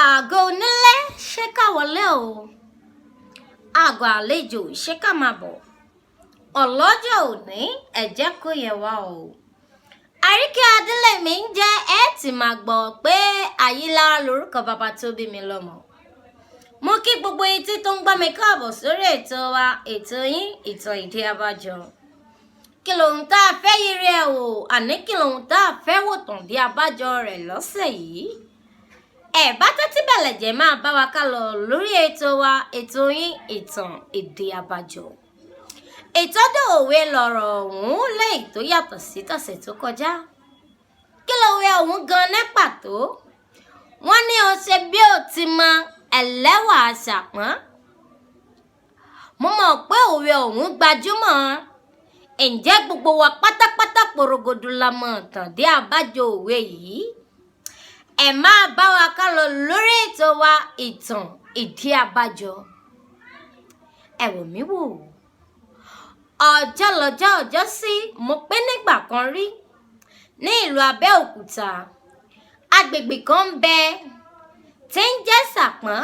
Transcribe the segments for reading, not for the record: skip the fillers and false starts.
Àgọ́ onílé, ṣé ká wọlé o? Àgọ́ àlejò, ṣé ká máa bọ̀? Ọlọ́jọ́ òní, ẹ jẹ́ kó yẹ wá o. Àríkẹ́ Adélèmí ń jẹ́. Ẹ ti máa gbọ́ pé Àyílára lórúkọ bàbá tó bí mi lọ́mọ. Mo kí gbogbo etí tó ń gbọ́ mi káàbọ̀ sórí ètò wa, ètò yín, Ìtàn Ìdí Abájọ. Kí lóhun tá a fẹ́ yiri ẹ̀ wò? Àní kí lóhun tá a fẹ́ wò tàn dí abájọ rẹ̀ lọ́sẹ̀ yìí? Ẹ bá tẹ́tí bẹ̀lẹ̀ jẹ́, máa bá wa ká lọ lórí ètò wa, ètò yín, Ìtàn Ìdí Abájọ. Ìtọ́jú òwe lọ̀rọ̀ ọ̀hún lẹ́yìn tó yàtọ̀ sí tọ̀sẹ̀ tó kọjá. Kí lówe ọ̀hún gan ní pàtó? Wọ́n ní o ṣe bí o ti mọ ẹlẹ́wà Ṣàpọ́n. Mo mọ̀ pé òwe ọ̀hún gbajúmọ̀. Ǹjẹ́ gbogbo wa pátápátá porogodo la mọ̀ tàn dé àbájọ òwe yìí? Ẹ máa bá wa ká lọ lórí ètò wa, Ìtàn Ìdí Abájọ. Ẹ wò mí wò, ọjọ́ lọ́jọ́ ọjọ́ sí, mo pé nígbà kan rí ní ìlú Abẹ́òkúta, agbègbè kan ń bẹ tí ń jẹ́ Sàpọ́n.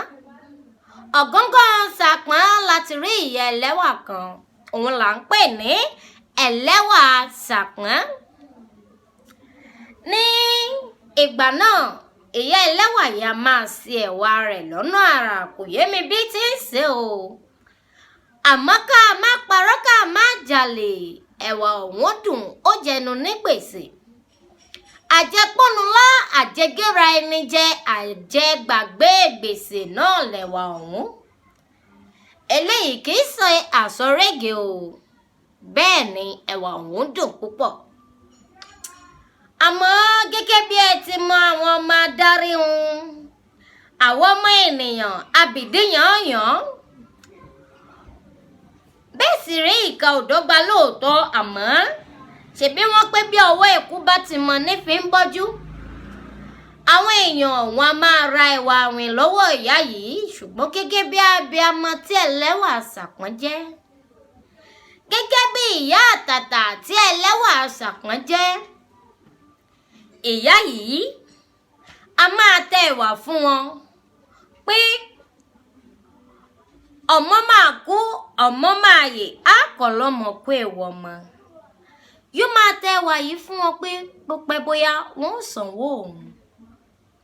Ọ̀gángán Sàpọ́n láti rí ìyá ẹlẹ́wà kan, òun là ń pè ní Ẹlẹ́wà Sàpọ́n. Ní ìgbà náà, ìyá ẹlẹ́wà yìí a máa ṣe ẹ̀wà rẹ̀ lọ́nà àrà. Kò yé mi bí tí ń ṣe o, àmọ́ ká má parọ́, ká má jalè, ẹ̀wà ọ̀hún dùn, ó jẹnu ní gbèsè. Àjẹpọ́nulá, àjẹgẹ́ra ẹni jẹ, àjẹgbàgbé gbèsè náà lẹ̀wà ọ̀hún. Eléyìí kì í ṣe àsọrége o. Bẹ́ẹ̀ ni, ẹ̀wà ọ̀hún dùn púpọ̀. Àmọ́ gẹ́gẹ́ bí ẹ ti mọ àwọn ọmọ adarí hun, àwọn ọmọ ènìyàn abìdíyànyàn, bẹ́ẹ̀ sì rí, ìka ò dọ́gba lóòótọ́. Àmọ́ ṣebí wọ́n pé bí ọwọ́ ẹ̀kú bá ti mọ nífi ń bọ́jú. Àwọn èèyàn wọn a máa ra ẹ̀wà àwìn lọ́wọ́ ìyá yìí, ṣùgbọ́n gẹ́gẹ́ bí abiyamọ tí Ẹlẹ́wà Ṣàpọ́n jẹ́, gẹ́gẹ́ bí ìyá àtàtà tí Ẹlẹ́wà Ṣàpọ́n jẹ́, ìyá yìí a máa tẹ ẹ̀wà fún wọn pé ọmọ máa kú, ọmọ máa yè, á kọ̀ lọ́mọ kó èèwọ̀ ọmọ. Yóò máa tẹ ẹ̀wà yìí fún wọn pé bó pẹ́ bóyá, wọ́n ó sanwó òun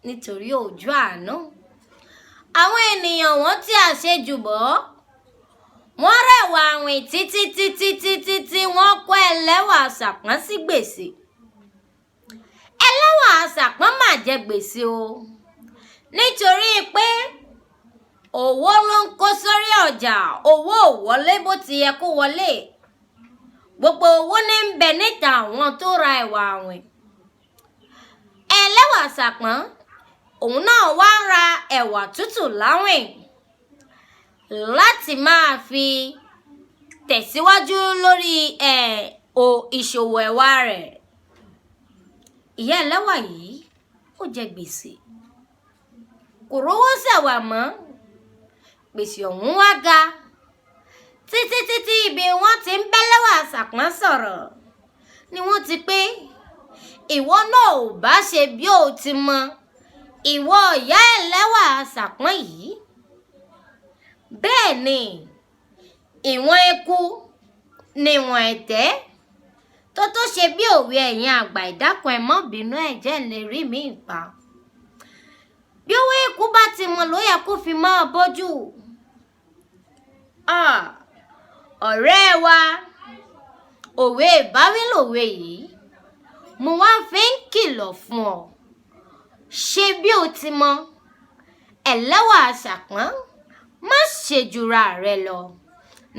nítorí ojú àánú. Àwọn ènìyàn wọn tí àṣejù bọ́, wọ́n rẹwà àwìn títí títí títí tí wọ́n kó Ẹlẹ́wà Ṣàpọ́n sí gbèsè. Ẹlẹ́wà Ṣàpọ́n mà jẹ gbèsè o, nítorí pé owó ló ń kó sórí ọjà, owó ò wọlé bó ti yẹ kó wọlé. Gbogbo owó ní ń bẹ níta àwọn tó ra ẹ̀wà àwìn. Ẹlẹ́wà Ṣàpọ́n òun náà wá ń ra ẹ̀wà tútù láwìn láti máa fi tẹ̀síwájú lórí ẹ̀ o ìṣòwò ẹ̀wà rẹ̀. Ìyá ẹlẹ́wà yìí ó jẹ gbèsè, kò rówó ṣẹ̀wà mọ́. Gbèsè ọ̀hún wá ga títí títí. Ibi wọ́n ti ń bẹ́lẹ́wà Ṣàpọ́n sọ̀rọ̀ ni wọ́n ti pé ìwọ náà ò bá ṣe bí o ti mọ, ìwọ ìyá Ẹlẹ́wà Ṣàpọ́n yìí. Bẹ́ẹ̀ ni, ìwọ̀n eku níwọ̀n ẹ̀tẹ́ tó tó ṣe bí òwe. Ẹ̀yin àgbà, ìdákun, ẹ̀ mọ́ bínú, ẹ̀jẹ̀ lè rí mi pa. Bí owó eku bá ti mọ ló yẹ kó fi máa bọ́jú. Ọ̀rẹ́ wa, òwe ìbáwí lòwe yìí mo wá fi ń kìlọ̀ fún ọ. Ṣe bí o ti mọ, Ẹlẹ́wà Ṣàpọ́n, má ṣe jura rẹ lọ.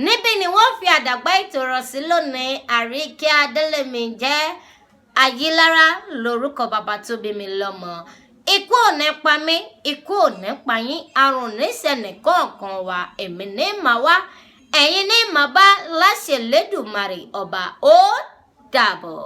Níbí ni wọ́n fi àdàgbà ètò rọ̀ sí lónìí. Àríkẹ́ Adélèmí jẹ́, Ayílára lórúkọ bàbá tó bí mi lọ́mọ. Ikú ò ní pa mí, ikú ò ní pa yín, àrùn ní sẹ́nìkọ̀ọ̀kan wa. Èmi ní màá wá, ẹ̀yin ní màá bá láṣẹ Lédùmarè ọba. Ó dàbọ̀.